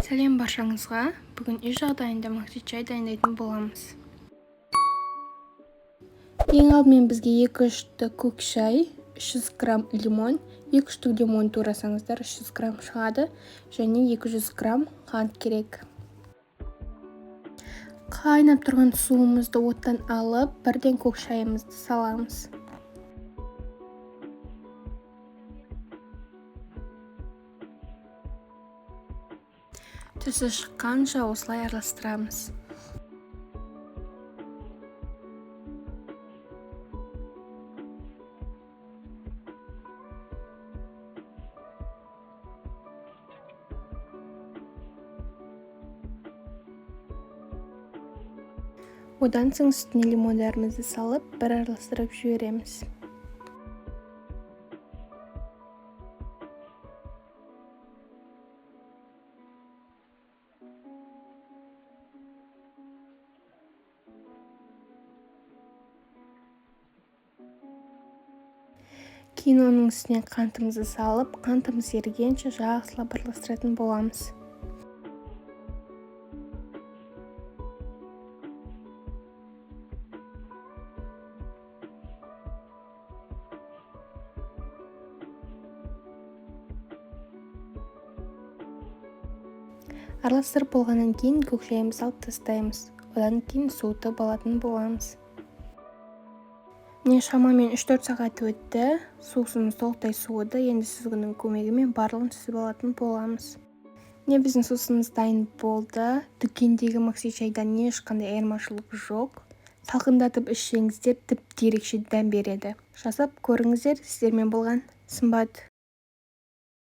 Сәлем баршаңызға! Бүгін үй жағдайында макси чай дайындайтын боламыз. Ең алдымен бізге 2 штук көк шай, 300 грамм лимон, 2 штук лимон турасаңыздар 300 грамм шығады, және 200 грамм қант керек. Қайнап тұрған суымызды оттан алып, бірден көк шайымызды саламыз. Түсі шыққанша осылай араластырамыз. Одан соң үстіне лимондарымызды салып, бір араластырып жібереміз. Кейін оның үстіне қантымызды салып, қантымыз ерігенше жақсылап араластыратын боламыз. Араластырып болғаннан кейін көк шайымызды алып тастаймыз. Одан кейін суытып алатын боламыз. Міне, шамамен 3-4 сағат өтті. Сусынымыз толықтай суыды. Енді сүзгінің көмегімен барлығын сүзіп алатын боламыз. Міне, біздің сусынымыз дайын болды. Дүкендегі макси чайдан ешқандай айырмашылық жоқ. Салқындатып ішсеңіздер, тіпті ерекше дәм береді. Жасап көріңіздер. Сіздермен болған Сымбат.